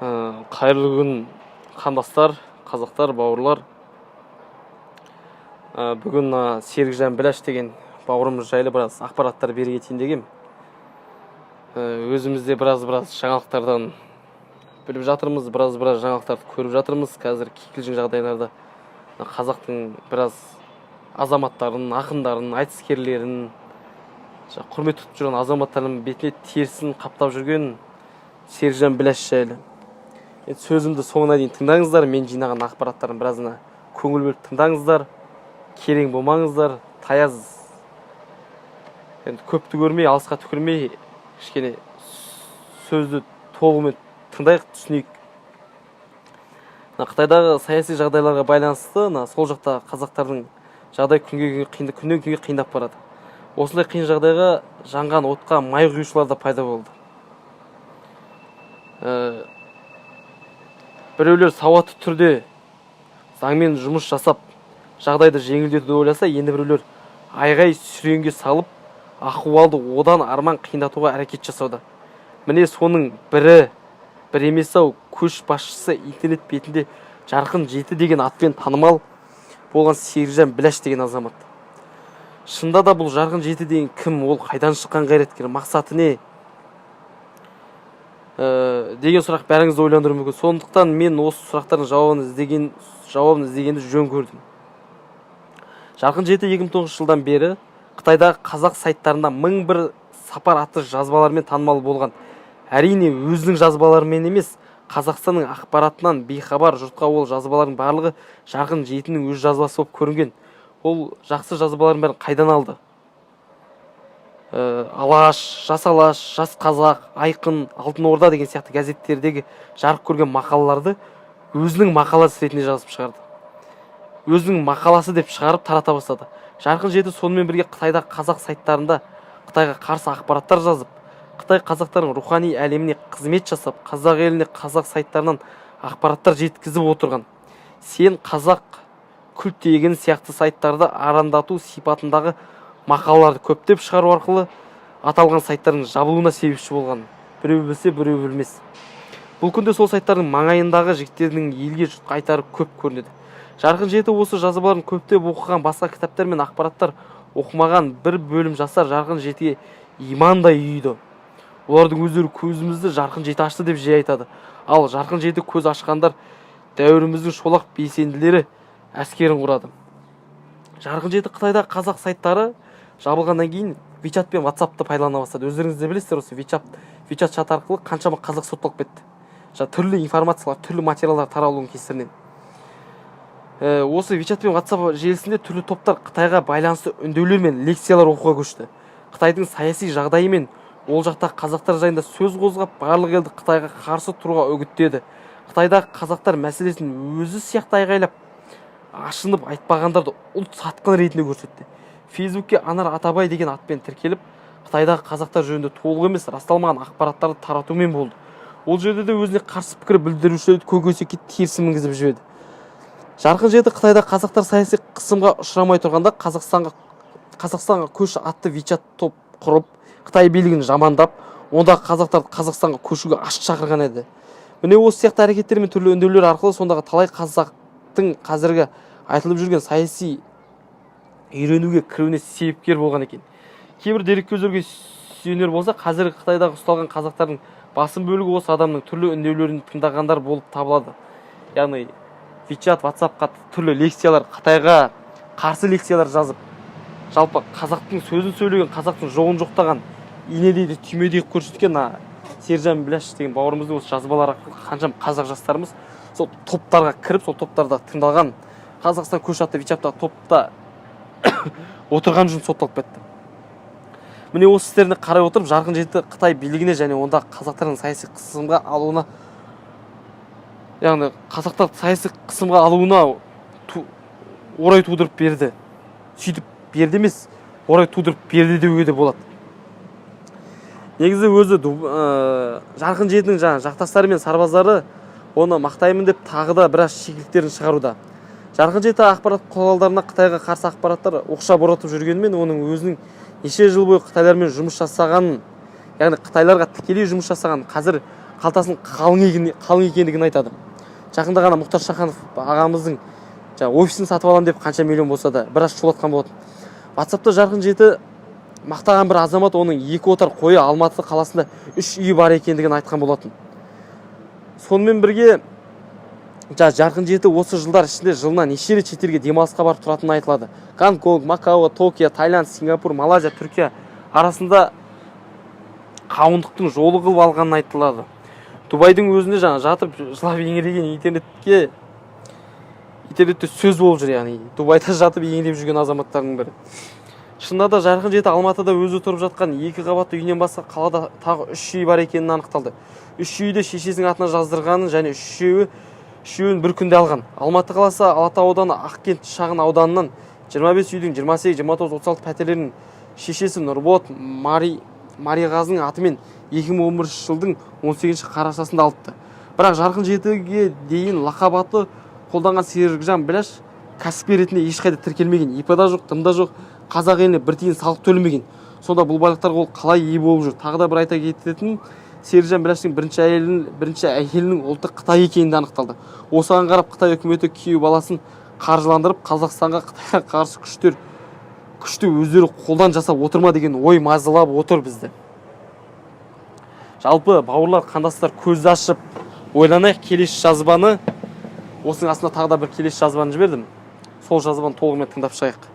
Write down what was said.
Қайырлы күн, қандастар, қазақтар, бауырлар! Бүгін мына Серікжан Біләш деген бауырымыз жайлы біраз ақпараттар бере кетейін дегем. Өзіміз де біраз жаңалықтардан біліп жатырмыз, біраз жаңалықтарды көріп жатырмыз. Қазір кикілжің жағдайларда мына қазақтың біраз азаматтарын, ақындарын, айтыскерлерін, жаңа құрмет тұтып жүрген азаматтардың бетіне терісін қаптап жүрген Серікжан Біләш жайлы. Енді сөзімді соңына дейін тыңдаңыздар, мен жинаған ақпараттардың біразына көңіл бөліп тыңдаңыздар, керең болмаңыздар, таяз енді көпті көрмей, алысқа түкірмей, кішкене сөзді толығымен тыңдайық, түсінейік. Мына Қытайдағы саяси жағдайларға байланысты мына сол жақта қазақтардың жағдай күнге күнге қиын, күннен күнге қиындап барады. Осындай қиын жағдайға жанған отқа май құюшылар да пайда болды. Біреулер сауатты түрде заңмен жұмыс жасап, жағдайды жеңілдетуді ойласа, енді біреулер айғай сүренге салып, ахуалды одан арман қиындатуға әрекет жасауда. Міне, соның бірі, бір емес ау, көш басшысы, интернет бетінде Жарқын Жеті деген атпен танымал болған Серікжан Біләш деген азамат. Шынында да, бұл Жарқын Жеті деген кім, ол қайдан шыққан қайраткер, мақсаты не деген сұрақ бәріңізді ойландыруы мүмкін. Сондықтан мен осы сұрақтардың жауабын іздегенді жөн көрдім. Жарқын Жеті 2009 жылдан бері Қытайдағы қазақ сайттарында «Мың бір сапар» атты жазбалармен танымал болған. Әрине, өзінің жазбаларымен емес, Қазақстанның ақпаратынан бейхабар жұртқа ол жазбалардың барлығы Жарқын Жетінің өз жазбасы болып көрінген. Ол жақсы жазбалардың бәрін қайдан алды? Алаш, Жас Алаш, Жас Қазақ, Айқын, Алтын Орда деген сияқты газеттердегі жарық көрген мақалаларды өзінің мақаласы ретінде жазып шығарды, өзінің мақаласы деп шығарып, тарата бастады. Жарқын Жеті сонымен бірге Қытайдағы қазақ сайттарында Қытайға қарсы ақпараттар жазып, Қытай қазақтарының рухани әлеміне қызмет жасап, қазақ еліне қазақ сайттарынан ақпараттар жеткізіп отырған. Сен қазақ күлтегін сияқты сайттарды арандату сипатындағы мақалаларды көптеп шығару арқылы аталған сайттардың жабылуына себепші болған. Біреу білсе, біреу білмес. Бұл күнде сол сайттардың маңайындағы жігіттердің елге, жұртқа айтары көп көрінеді. Жарқын Жеті осы жазбаларын көптеп оқыған, басқа кітаптар мен ақпараттар оқымаған бір бөлім жастар Жарқын Жетіге имандай ұйыды. Олардың өздері «Көзімізді Жарқын Жеті ашты» деп жиі айтады. Ал Жарқын Жеті көз ашқандар дәуіріміздің шолақ белсенділері әскерін құрады. Жарқын Жеті Қытайдағы қазақ сайттары жабылғаннан кейін WeChat пен WhatsAppты пайдалана бастады. Өздеріңіз де білесіздер, осы WeChat чат арқылы қаншама қазақ сотталып кетті, жаңа түрлі информациялар, түрлі материалдар таралуының кесірінен. Осы WeChat пен WhatsApp желісінде түрлі топтар Қытайға байланысты үндеулер мен лекциялар оқуға көшті. Қытайдың саяси жағдайы мен ол жақтағы қазақтар жайында сөз қозғап, барлық елді Қытайға қарсы тұруға үгіттеді. Қытайдағы қазақтар мәселесін өзі сияқты айғайлап, ашынып айтпағандарды ұлт сатқын ретінде көрсетті. Фейсбукке Анар Атабай деген атпен тіркеліп, Қытайдағы қазақтар жөнінде толық емес, расталмаған ақпараттарды таратумен болды. Ол жерде де өзіне қарсы пікір білдірушілерді көк өсекке теріс мінгізіп жіберді. Жарқын Жеті Қытайда қазақтар саяси қысымға ұшырамай тұрғанда Қазақстанға көш атты WeChat топ құрып, Қытай билігін жамандап, ондағы қазақтарды Қазақстанға көшуге ашық шақырған еді. Міне, осы сияқты әрекеттер мен түрлі үндеулер арқылы сондағы талай қазақтың қазіргі айтылып жүрген саяси үйренуге кіруіне себепкер болған екен. Кейбір дереккөздерге сүйенер болсақ, қазіргі Қытайдағы ұсталған қазақтардың басым бөлігі осы адамның түрлі үндеулерін тыңдағандар болып табылады. Яғни WeChat, WhatsAppқа түрлі лекциялар, Қытайға қарсы лекциялар жазып, жалпы қазақтың сөзін сөйлеген, қазақтың жоғын жоқтаған, инедей түймедей қылып көрсеткен мына Сержан Біләш деген бауырымыздың осы жазбалары арқылы қаншама қазақ жастарымыз сол топтарға кіріп, сол топтарда тыңдалған «Қазақстан көш» атты WeChat-тағы топта отырған үшін сотталып кетті. Міне, осы істеріне қарай отырып, Жарқын Жеті Қытай билігіне және ондағы қазақтардың саяси қысымға алуына, яғни қазақтар саяси қысымға алуына орай тудырып берді. Сөйтіп берді емес, орай тудырып берді деуге де болады. Негізі өзі Жарқын Жетінің жаңағы жақтастары мен сарбаздары оны мақтаймын деп тағы да біраз шикіліктерін шығаруда. Жарқын Жеті ақпарат құралдарына Қытайға қарсы ақпараттар оқша боратып жүргенімен, оның өзінің неше жыл бойы қытайлармен жұмыс жасағанын, яғни қытайларға тікелей жұмыс жасаған, қазір Қалтасының қалың екендігін айтады. Жақында ғана Мұхтар Шаханов ағамыздың жаңағы офисін сатып аламын деп, қанша миллион болса да, біраз шулатқан болатын. Ватсапта Жарқын Жеті мақтаған бір азамат оның екі отар қойы, Алматы қаласында үш үйі бар екендігін айтқан болатын. Сонымен бірге Жарқын Жеті осы жылдар ішінде жылына неше рет шетелге демалысқа барып тұратыны айтылады. Гонконг, Макао, Токио, Таиланд, Сингапур, Малайзия, Түркия арасында қауындықтың жолы қылып алғанын айтылады. Дубайдың өзінде жаңа жатып жылап еңіреген интернетте сөз болып жүр, яғни Дубайда жатып еңіреп жүрген азаматтардың бірі. Шынында да, Жарқын Жеті Алматыда өзі тұрып жатқан екі қабатты үйінен басқа қалада тағы үш үй бар екенін анықталды. Үш үйді шешесінің атына жаздырғанын және үшеуін бір күнде алған. Алматы қаласы, Алатау ауданы, Ақкент шағын ауданынан 25 үйдің 28, 29, 36 пәтерлерін шешесі Нұрболат Мариғазының атымен 2011 жылдың 18 қарашасында алыпты. Бірақ Жарқын Жетіге дейін лақап аты қолданған Серікжан Біләш кәсіпкер ретінде ешқайда тіркелмеген, ИП да жоқ, дым да жоқ, қазақ еліне бір тиын салық төлемеген. Сонда бұл байлықтарға ол қалай ие болып жүр? Тағы да бір айта кететінім, Серікжан Біләштің бірінші әйелінің ұлты қытай екені де анықталды. Осыған қарап, Қытай үкіметі күйеу баласын қаржыландырып, Қазақстанға, Қытайға қарсы күшті өздері қолдан жасап отыр ма деген ой мазалап отыр бізді. Жалпы, бауырлар, қандастар, көзді ашып ойланайық. Келесі жазбаны, осының астына тағы да бір келесі жазбаны жібердім, сол жазбаны толығымен тыңдап шығайық.